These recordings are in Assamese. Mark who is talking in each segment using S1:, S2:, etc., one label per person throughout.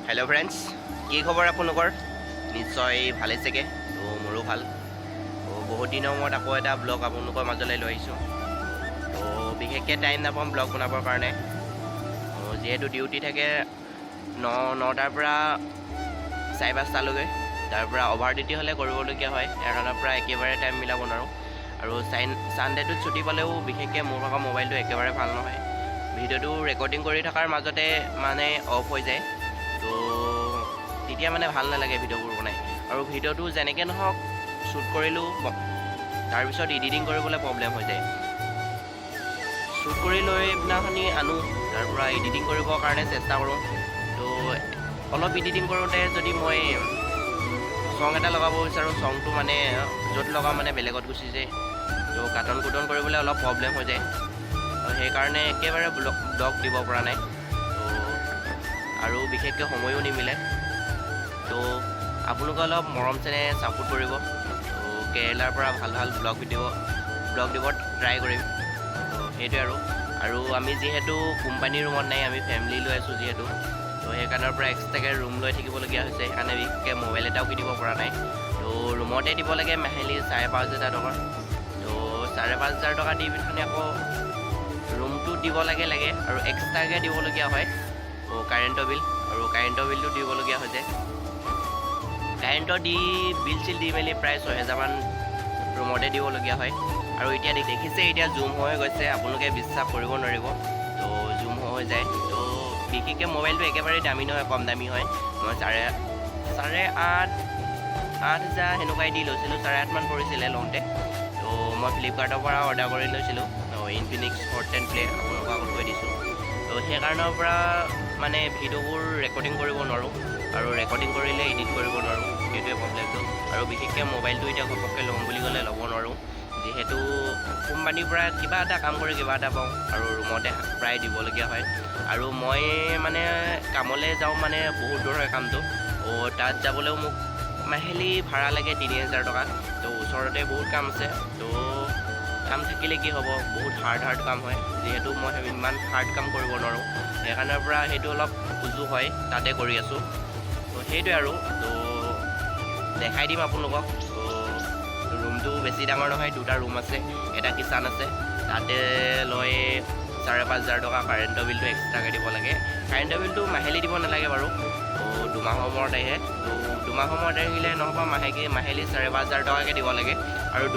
S1: হেল্ল' ফ্ৰেণ্ডছ, কি খবৰ আপোনালোকৰ? নিশ্চয় ভালেই চাগে। তো মোৰো ভাল। তো বহুত দিনৰ মূৰত আকৌ এটা ব্লগ আপোনালোকৰ মাজলৈ লৈ আহিছোঁ। তো বিশেষকৈ টাইম নাপাওঁ ব্লগ বনাবৰ কাৰণে। তো যিহেতু ডিউটি থাকে 9টাৰ পৰা 5:30টালৈকে, তাৰ পৰা অভাৰ ডিউটি হ'লে কৰিবলগীয়া হয়। সেইকাৰণৰ পৰা একেবাৰে টাইম মিলাব নোৱাৰোঁ। আৰু ছানডেটোত ছুটি পালেও বিশেষকৈ মোৰ ভাগৰ মোবাইলটো একেবাৰে ভাল নহয়। ভিডিঅ'টো ৰেকৰ্ডিং কৰি থকাৰ মাজতে মানে অফ হৈ যায়। তো তেতিয়া মানে ভাল নালাগে ভিডিঅ'বোৰ বনাই। আৰু ভিডিঅ'টো যেনেকৈ নহওক শ্বুট কৰিলোঁ, তাৰপিছত এডিটিং কৰিবলৈ প্ৰব্লেম হৈ যায়। শ্বুট কৰি লৈ পিনাখনি আনো, তাৰ পৰা এডিটিং কৰিবৰ কাৰণে চেষ্টা কৰোঁ। তো অলপ এডিটিং কৰোঁতে যদি মই চং এটা লগাব বিচাৰোঁ, চংটো মানে য'ত লগাওঁ মানে বেলেগত গুচি যায়। তো কাটন কুটন কৰিবলৈ অলপ প্ৰব্লেম হৈ যায়। তো সেইকাৰণে একেবাৰে ব্লগ দিব পৰা নাই। তো আৰু বিশেষকৈ সময়ো নিমিলে। তো আপোনালোকে অলপ মৰম চেনেহ ছাপোৰ্ট কৰিব। তো কেৰেলাৰ পৰা ভাল ভাল ব্লগ ভিডিঅ' ব্লগ দিব ট্ৰাই কৰিম। তো সেইটোৱে আৰু। আৰু আমি যিহেতু কোম্পানীৰ ৰুমত নাই, আমি ফেমিলি লৈ আছোঁ যিহেতু, তো সেইকাৰণৰ পৰা এক্সট্ৰাকৈ ৰুম লৈ থাকিবলগীয়া হৈছে। সেইকাৰণে বিশেষকৈ মোবাইল এটাও কিনিব পৰা নাই। তো ৰুমতে দিব লাগে মাহিলী 5,500 টকা। তো 5,500 টকা দি পিনে আকৌ ৰুমটো দিব লাগে লাগে আৰু এক্সট্ৰাকৈ দিবলগীয়া হয়। তো কাৰেণ্টৰ বিল, আৰু কাৰেণ্টৰ বিলটো দিবলগীয়া হৈ যায়। কাৰেণ্টৰ দি বিল চিল দি মেলি প্ৰায় 6 হেজাৰমান ৰুমতে দিবলগীয়া হয়। আৰু এতিয়া দেখিছে, এতিয়া জুম হৈ গৈছে, আপোনালোকে বিশ্বাস কৰিব নোৱাৰিব। তো জুম হৈ যায়। তো বিশেষকৈ মোবাইলটো একেবাৰে দামী নহয়, কম দামী হয়। মই চাৰে চাৰে আঠ 8 হাজাৰ সেনেকুৱাই দি লৈছিলোঁ। 8.5মান পৰিছিলে লওঁতে। তো মই ফ্লিপকাৰ্টৰ পৰা অৰ্ডাৰ কৰি লৈছিলোঁ। তো ইনফিনিক্স হট 10 প্লে, আপোনালোকৰ আগত কৈ দিছোঁ। তো সেইকাৰণৰ পৰা মানে ভিডিঅ'বোৰ ৰেকৰ্ডিং কৰিব নোৱাৰোঁ আৰু ৰেকৰ্ডিং কৰিলে এডিট কৰিব নোৱাৰোঁ, সেইটোৱে প্ৰব্লেমটো। আৰু বিশেষকৈ মোবাইলটো এতিয়া ঘপককৈ ল'ম বুলি ক'লে ল'ব নোৱাৰোঁ, যিহেতু কোম্পানীৰ পৰা কিবা এটা কাম কৰি কিবা এটা পাওঁ আৰু ৰুমতে প্ৰায় দিবলগীয়া হয়। আৰু মই মানে কামলৈ যাওঁ, মানে বহুত দূৰ হয় কামটো। ত' তাত যাবলৈও মোক মাহিলী ভাড়া লাগে 3,000 টকা। ত' ওচৰতে বহুত কাম আছে। ত' কাম থাকিলে কি হ'ব, বহুত হাৰ্ড হাৰ্ড কাম হয়। যিহেতু মই ইমান হাৰ্ড কাম কৰিব নোৱাৰোঁ, সেইকাৰণৰ পৰা সেইটো অলপ উজু হয়, তাতে কৰি আছোঁ। ত' সেইটোৱে আৰু। ত' দেখাই দিম আপোনালোকক। ত' ৰুমটো বেছি ডাঙৰ নহয়, দুটা ৰুম আছে, এটা কিচেন আছে। তাতে লয় 5,500 টকা। কাৰেণ্টৰ বিলটো এক্সট্ৰাকৈ দিব লাগে। কাৰেণ্টৰ বিলটো মাহিলী দিব নালাগে বাৰু। ত' 2 মাহৰ মূৰত আহে। ত' 2 মাহৰ মূৰত আহিলে নহ'ব, মাহিলী 5,500 টকাকৈ দিব লাগে। আৰু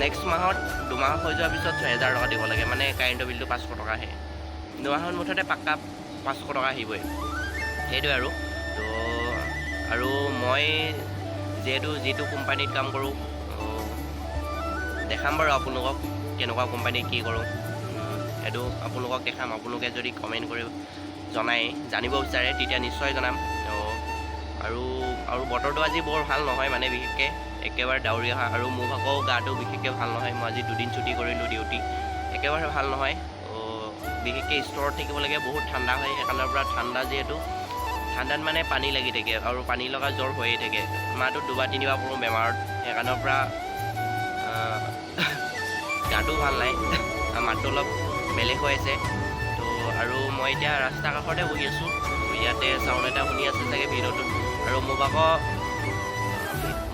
S1: নেক্সট মাহত 2 মাহ হৈ যোৱাৰ পিছত 6,000 টকা দিব লাগে। মানে কাৰেণ্টৰ বিলটো 500 টকা আহে। 2 মাহত মুঠতে পাক্কা 500 টকা আহিবই। সেইটোৱে আৰু। তো আৰু মই যিহেতু যিটো কোম্পানীত কাম কৰোঁ, দেখাম বাৰু আপোনালোকক কেনেকুৱা কোম্পানীত কি কৰোঁ। সেইটো আপোনালোকক দেখাম। আপোনালোকে যদি কমেণ্ট কৰি জনাই জানিব বিচাৰে, তেতিয়া নিশ্চয় জনাম। তো আৰু আৰু বতৰটো আজি বৰ ভাল নহয়, মানে বিশেষকৈ একেবাৰে ডাৱৰীয়া হয়। আৰু মোৰ ভাগৰো গাটো বিশেষকৈ ভাল নহয়। মই আজি 2 দিন ছুটি কৰিলোঁ ডিউটি। একেবাৰে ভাল নহয়। তো বিশেষকৈ ষ্ট'ৰত থাকিব লাগে, বহুত ঠাণ্ডা হয়। সেইকাৰণৰ পৰা ঠাণ্ডা, যিহেতু ঠাণ্ডাত মানে পানী লাগি থাকে আৰু পানী লগা জ্বৰ হৈয়ে থাকে। মাহটোত দুবাৰ তিনিবাৰ পৰোঁ বেমাৰত। সেইকাৰণৰ পৰা গাটো ভাল নাই আৰু মাতটো অলপ বেলেগ হৈ আছে। তো আৰু মই এতিয়া ৰাস্তা কাষতে বহি আছোঁ। তো ইয়াতে চাউণ্ড এটা শুনি আছে চাগে ভিডিঅ'টোত। আৰু মোৰ ভাগৰ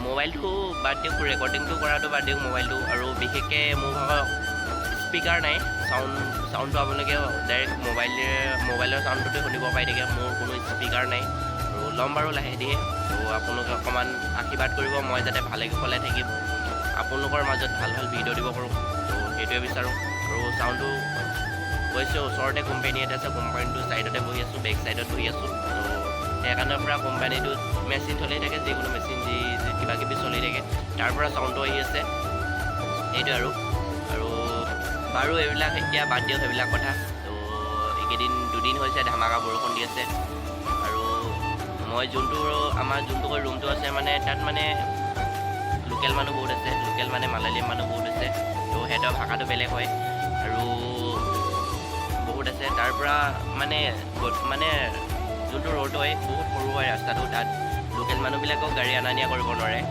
S1: মোবাইলটো বাদ দিয়ক, ৰেকৰ্ডিংটো কৰাটো বাদ দিয়ক মোবাইলটো। আৰু বিশেষকৈ মোৰ ভাগৰ স্পীকাৰ নাই। চাউণ্ডটো আপোনালোকে ডাইৰেক্ট মোবাইলৰ চাউণ্ডটোতে শুনিব পাই থাকে। মোৰ কোনো স্পীকাৰ নাই। আৰু ল'ম বাৰু লাহে ধীৰে। ত' আপোনালোকে অকণমান আশীৰ্বাদ কৰিব, মই যাতে ভালে কুশলে থাকিম, আপোনালোকৰ মাজত ভাল ভাল ভিডিঅ' দিব পাৰোঁ। ত' সেইটোৱে বিচাৰোঁ। আৰু চাউণ্ডটো কৈছে, ওচৰতে কোম্পানী এটা আছে, কোম্পানীটোৰ ছাইডতে বহি আছোঁ, বেক ছাইডত বহি আছোঁ। ত' সেইকাৰণৰ পৰা কোম্পানীটোত মেচিন চলি থাকে, যিকোনো মেচিন যি যি কিবা কিবি চলি থাকে, তাৰ পৰা চাউণ্ডটো আহি আছে। সেইটোৱে আৰু। আৰু বাৰু এইবিলাক এতিয়া বাদ দিয়ক সেইবিলাক কথা। ত' এইকেইদিন 2 দিন হৈছে ধামাকা বৰষুণ দি আছে। আৰু মই যোনটো আমাৰ যোনটো ৰুমটো আছে, মানে তাত মানে লোকেল মানুহ বহুত আছে। লোকেল মানে মালায়ালী মানুহ বহুত আছে। ত' সিহঁতৰ ভাষাটো বেলেগ হয় আৰু বহুত আছে। তাৰ পৰা মানে মানে যোনটো ৰ'ড হয়, বহুত সৰু হয় ৰাস্তাটো। তাত লোকেল মানুহবিলাকেও গাড়ী অনা নিয়া কৰিব নোৱাৰে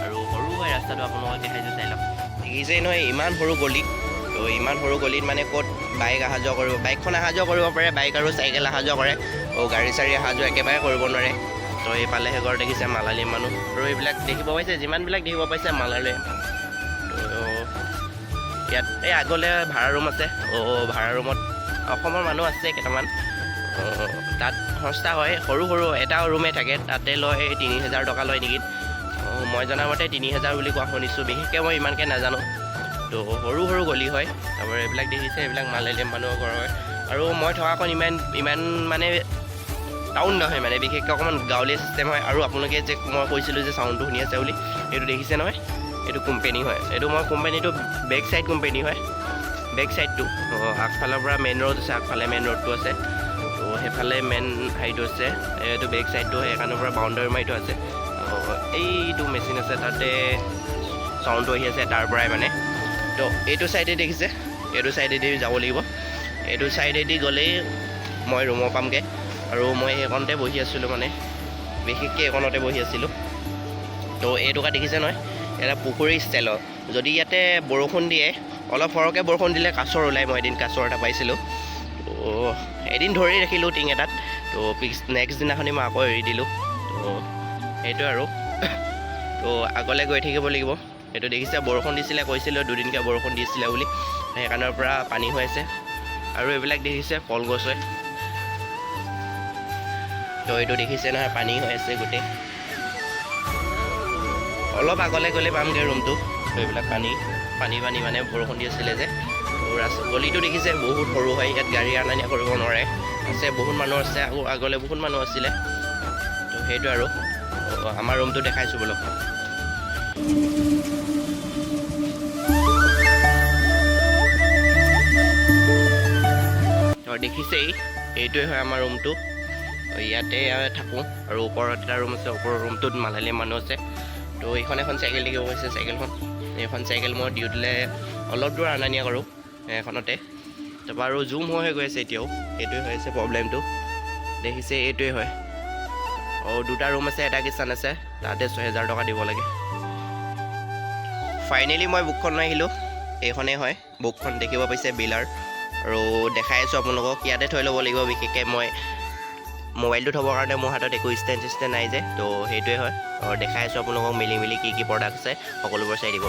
S1: আৰু সৰু হয় ৰাস্তাটো। আপোনালোকক দেখাইছোঁ, চাই লওক। দেখিছেই নহয়, ইমান সৰু গলি। ত' ইমান সৰু গলিত মানে ক'ত বাইক অহা যোৱা কৰিব? বাইকখন অহা যোৱা কৰিব পাৰে, বাইক আৰু চাইকেল অহা যোৱা কৰে। গাড়ী চাড়ী অহা যোৱা একেবাৰে কৰিব নোৱাৰে। তো এইফালে ঘৰ দেখিছে মালায়ালী মানুহ আৰু এইবিলাক দেখিব পাইছে, যিমানবিলাক দেখিব পাইছে মালায়ালী। তো ইয়াত এই আগলৈ ভাড়া ৰুম আছে। ভাড়া ৰুমত অসমৰ মানুহ আছে কেইটামান। তাত সস্তা হয়, সৰু সৰু এটা ৰুমেই থাকে, তাতে লয় 3000 টকা লয় নেকি। মই জনামতে 3000 বুলি কোৱা শুনিছোঁ, বিশেষকৈ মই ইমানকৈ নাজানো। তো সৰু সৰু গলি হয়। তাৰপৰা এইবিলাক দেখিছে, এইবিলাক মালায়ালী মানুহৰ ঘৰ হয়। আৰু মই থকাখন ইমান ইমান মানে টাউন নহয়, মানে বিশেষকৈ অকণমান গাঁৱলীয়া ছিষ্টেম হয়। আৰু আপোনালোকে যে মই কৈছিলোঁ যে চাউণ্ডটো শুনি আছে বুলি, এইটো দেখিছে নহয়, এইটো কোম্পেনী হয়। এইটো মই কোম্পানীটো বেক চাইড কোম্পানী হয়, বেক চাইডটো আগফালৰ পৰা মেইন ৰোড আছে, আগফালে মেইন ৰোডটো আছে। তো সেইফালে মেইন হেৰিটো আছে, এইটো বেক চাইডটো, সেইকাৰণৰ পৰা বাউণ্ডাৰী মাৰি থোৱা আছে। এইটো মেচিন আছে, তাতে চাউণ্ডটো আহি আছে তাৰ পৰাই মানে। তো এইটো চাইডে দেখিছে, এইটো চাইডেদি যাব লাগিব। এইটো চাইডেদি গ'লেই মই ৰুমৰ পামগৈ। আৰু মই সেইকণতে বহি আছিলোঁ, মানে বিশেষকৈ এইকণতে বহি আছিলোঁ। তো এইটুকা দেখিছে নহয়, এটা পুখুৰী ষ্টাইলৰ। যদি ইয়াতে বৰষুণ দিয়ে, অলপ সৰহকৈ বৰষুণ দিলে কাছৰ ওলায়। মই এদিন কাছৰ এটা পাইছিলোঁ। তো এদিন ধৰি ৰাখিলোঁ টিং এটাত, তো পিছ নেক্সট দিনাখনি মই আকৌ এৰি দিলোঁ। তো সেইটোৱে আৰু। তো আগলৈ গৈ থাকিব লাগিব। এইটো দেখিছে, বৰষুণ দিছিলে, কৈছিলোঁ দুদিনকৈ বৰষুণ দিছিলে বুলি, সেইকাৰণৰ পৰা পানী হৈ আছে। আৰু এইবিলাক দেখিছে কলগছ হয়। তো এইটো দেখিছে নহয়, পানী হৈ আছে গোটেই। অলপ আগলৈ গ'লে পামগৈ ৰুমটো। তো এইবিলাক পানী পানী পানী, মানে বৰষুণ দি আছিলে যে। তো ৰাস্তা গলিটো দেখিছে বহুত সৰু হয়, ইয়াত গাড়ী অনা নিয়া কৰিব নোৱাৰে। আছে বহুত মানুহ আছে, আকৌ আগলৈ বহুত মানুহ আছিলে। তো সেইটো আৰু। তো আমাৰ ৰুমটো দেখাইছোঁ ব'লক। তো দেখিছেই, এইটোৱে হয় আমাৰ ৰুমটো। ইয়াতে থাকোঁ। আৰু ওপৰত এটা ৰুম আছে, ওপৰৰ ৰুমটোত মালায়ালী মানুহ আছে। তো এইখন এখন চাইকেল দেখিব পাইছে, চাইকেলখন, এইখন চাইকেল মই ডিউটিলৈ অলপ দূৰ অনা নিয়া কৰোঁ এইখনতে। তাৰপৰা আৰু জুম হৈ হৈ গৈ আছে এতিয়াও, এইটোৱে হৈ আছে প্ৰব্লেমটো। দেখিছে, এইটোৱে হয়। আৰু দুটা ৰুম আছে, এটা কিচেন আছে, তাতে 6000 টকা দিব লাগে। ফাইনেলি মই বুকখন লৈ আহিলোঁ, এইখনেই হয় বুকখন, দেখিব পাইছে বিলাৰ। আৰু দেখাই আছোঁ আপোনালোকক, ইয়াতে থৈ ল'ব লাগিব। বিশেষকৈ মই মোবাইলটো থ'বৰ কাৰণে মোৰ হাতত একো ষ্টেণ্ড চিষ্টেণ্ড নাই যে, তো সেইটোৱে হয়। আৰু দেখাই আছোঁ আপোনালোকক মিলি মিলি কি কি প্ৰডাক্ট আছে, সকলোবোৰ চাই দিব।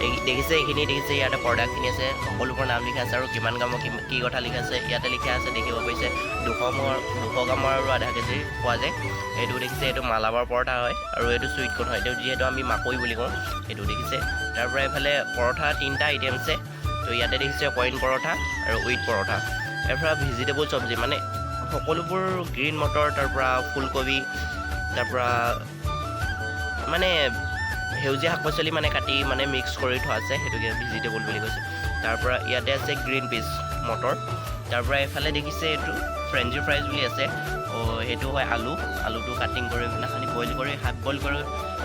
S1: এই দেখিছে, এইখিনি দেখিছে, ইয়াতে প্ৰডাক্টখিনি আছে, সকলোবোৰ নাম লিখা আছে আৰু কিমান গ্ৰামৰ কি কি কথা লিখা আছে ইয়াতে লিখা আছে। দেখিব পাইছে, 200 গ্ৰামৰ আৰু আধা কেজি পোৱা যায়। এইটো দেখিছে, এইটো মালাবাৰ পৰঠা হয় আৰু এইটো চুইট কৰ্ণ হয়, এইটো যিহেতু আমি মাকৈ বুলি কওঁ, এইটো দেখিছে। তাৰ পৰা এইফালে পৰঠা তিনিটা আইটেম আছে। তো ইয়াতে দেখিছে কইন পৰঠা আৰু উইথ পৰঠা। ইয়াৰ পৰা ভেজিটেবল চব্জি, মানে সকলোবোৰ গ্ৰীণ মটৰ, তাৰ পৰা ফুলকবি, তাৰ পৰা মানে সেউজীয়া শাক পাচলি মানে কাটি মানে মিক্স কৰি থোৱা আছে, সেইটোকে ভেজিটেবল বুলি কৈছে। তাৰ পৰা ইয়াতে আছে গ্ৰীণ পিচ মটৰ। তাৰ পৰা এইফালে দেখিছে এইটো ফ্ৰেঞ্চি ফ্ৰাইজ বুলি আছে। সেইটো হয় আলু, আলুটো কাটিং কৰি পিনাখনি বইল কৰি, হাফ বইল কৰি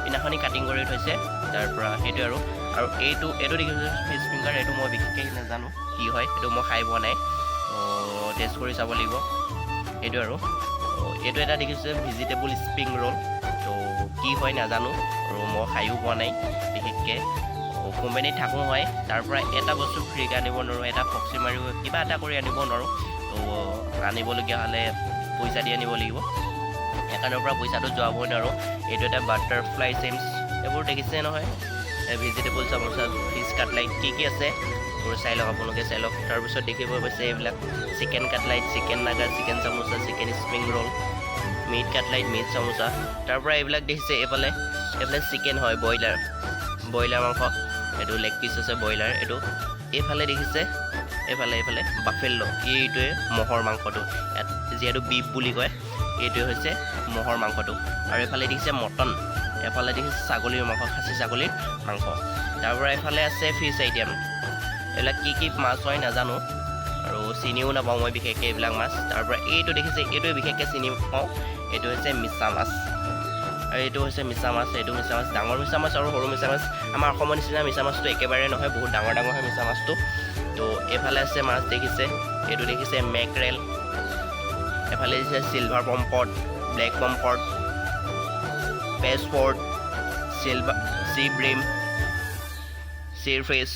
S1: পিনাখনি কাটিং কৰি থৈছে। তাৰ পৰা সেইটো আৰু আৰু এইটো দেখিছোঁ ফিছ ফিংগাৰ। এইটো মই বিশেষকৈ নাজানো কি হয়, সেইটো মই খাই পোৱা নাই, টেষ্ট কৰি চাব লাগিব সেইটো। আৰু এইটো এটা দেখিছোঁ ভেজিটেবল স্প্ৰিং ৰোল। তো কি হয় নাজানো আৰু মই খায়ো পোৱা নাই বিশেষকৈ। কোম্পানীত থাকোঁ হয়, তাৰ পৰা এটা বস্তু ফ্ৰীকৈ আনিব নোৱাৰোঁ, এটা ফক্সি মাৰিও কিবা এটা কৰি আনিব নোৱাৰোঁ। তো আনিবলগীয়া হ'লে পইচা দি আনিব লাগিব, সেইকাৰণৰ পৰা পইচাটো যোৱাবই নোৱাৰোঁ। এইটো এটা বাটাৰফ্লাই চিপছ, এইবোৰ দেখিছে নহয়, ভেজিটেবল চামোচা, ফিছ কাটলাইট, কি কি আছে এইবোৰ চাই লওক আপোনালোকে, চাই লওক। তাৰপিছত দেখিব পাইছে এইবিলাক chicken cutlet, chicken Naga, chicken samosa, chicken spring roll, meat cutlet, meat samosa. তাৰ পৰা এইবিলাক দেখিছে, এইফালে এইফালে চিকেন হয়, ব্ৰইলাৰ, ব্ৰইলাৰ মাংস, এইটো লেগ পিচ আছে ব্ৰইলাৰ এইটো। এইফালে দেখিছে, এইফালে বাফেল্ল, এইটোৱে ম'হৰ মাংসটো, ইয়াত যিহেতু বিফ বুলি কয়, এইটোৱে হৈছে ম'হৰ মাংসটো। আৰু এইফালে দেখিছে মটন, এইফালে দেখিছে ছাগলীৰ মাংস, খাচী ছাগলীৰ মাংস। তাৰ পৰা এইফালে আছে ফিছ আইটেম, এইবিলাক কি কি মাছ হয় নাজানো আৰু চিনিও নাপাওঁ মই বিশেষকৈ এইবিলাক মাছ। তাৰ পৰা এইটো দেখিছে, এইটোৱে বিশেষকৈ চিনি পাওঁ, এইটো হৈছে মিছা মাছ। আৰু এইটো হৈছে মিছা মাছ, এইটো মিছা মাছ, ডাঙৰ মিছা মাছ আৰু সৰু মিছা মাছ। আমাৰ অসমৰ নিচিনা মিছা মাছটো একেবাৰে নহয়, বহুত ডাঙৰ ডাঙৰ হয় মিছা মাছটো। তো এইফালে আছে মাছ দেখিছে, এইটো দেখিছে মেকৰেল, এফালে দিছে silver pomfret, black pomfret, passport, silver sea bream, sea fish.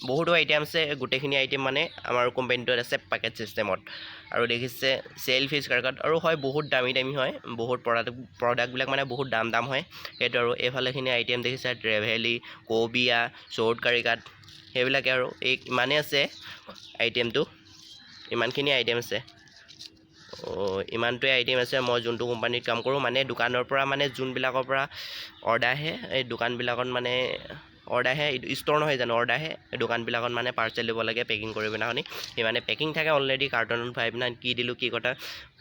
S1: বহুতো আইটেম আছে। গোটেইখিনি আইটেম মানে আমাৰ কোম্পানীটোত আছে পেকেট ছিষ্টেমত। আৰু দেখিছে চেল ফিছ কাৰ্কাট আৰু হয়, বহুত দামী দামী হয়, বহুত প্ৰডাক্টবিলাক মানে বহুত দাম দাম হয় সেইটো। আৰু এইফালেখিনি আইটেম দেখিছে, ট্ৰেভেলি, কবিয়া, চৌত কাৰিকাট, সেইবিলাকে। আৰু এই ইমানেই আছে আইটেমটো, ইমানখিনি আইটেম আছে। অঁ, ইমানটোৱে আইটেম আছে। মই যোনটো কোম্পানীত কাম কৰোঁ, মানে দোকানৰ পৰা, মানে যোনবিলাকৰ পৰা অৰ্ডাৰ আহে, এই দোকানবিলাকত মানে অৰ্ডাৰ আহে, ষ্ট'ৰ নহয় জানো, অৰ্ডাৰ আহে, এই দোকানবিলাকত মানে পাৰ্চেল দিব লাগে পেকিং কৰি পিনাখনি। সিমানে পেকিং থাকে অলৰেডি, কাৰ্টনত ভৰাই পিনা কি দিলোঁ কি কথা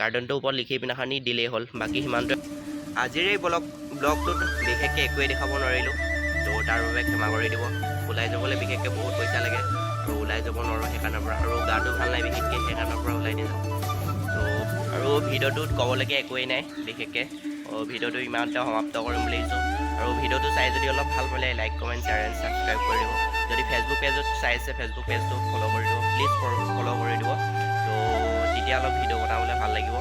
S1: কাৰ্টনটোৰ ওপৰত লিখি পিনাখনি দিলেই হ'ল। বাকী সিমানটোৱে। আজিৰ এই ব্লগটোত বিশেষকৈ একোৱেই দেখাব নোৱাৰিলোঁ, ত' তাৰ বাবে ক্ষমা কৰি দিব। ওলাই যাবলৈ বিশেষকৈ বহুত পইচা লাগে আৰু ওলাই যাব নোৱাৰোঁ সেইকাৰণৰ পৰা। আৰু গাটো ভাল নাই বিশেষকৈ, সেইকাৰণৰ পৰা ওলাই নাযাওঁ। ত' আৰু ভিডিঅ'টোত ক'বলগীয়া একোৱেই নাই বিশেষকৈ। ভিডিঅ'টো ইমানতে সমাপ্ত কৰিম বুলি ভাবিছোঁ। আৰু ভিডিঅ'টো চাই যদি অলপ ভাল পালে, like, comment, share and subscribe কৰি দিব। যদি ফেচবুক পেজত চাইছে, ফেচবুক পেজটো ফ'ল' কৰি দিব, প্লিজ ফ'ল' কৰি দিব। ত' তেতিয়া অলপ ভিডিঅ' বনাবলৈ ভাল লাগিব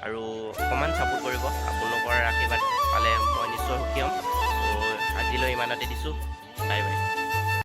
S1: আৰু অকণমান ছাপোৰ্ট কৰিব। আপোনালোকৰ আশীৰ্বাদ পালে মই নিশ্চয় সুখী হ'ম। ত' আজিলৈ ইমানতে দিছোঁ, বাই বাই।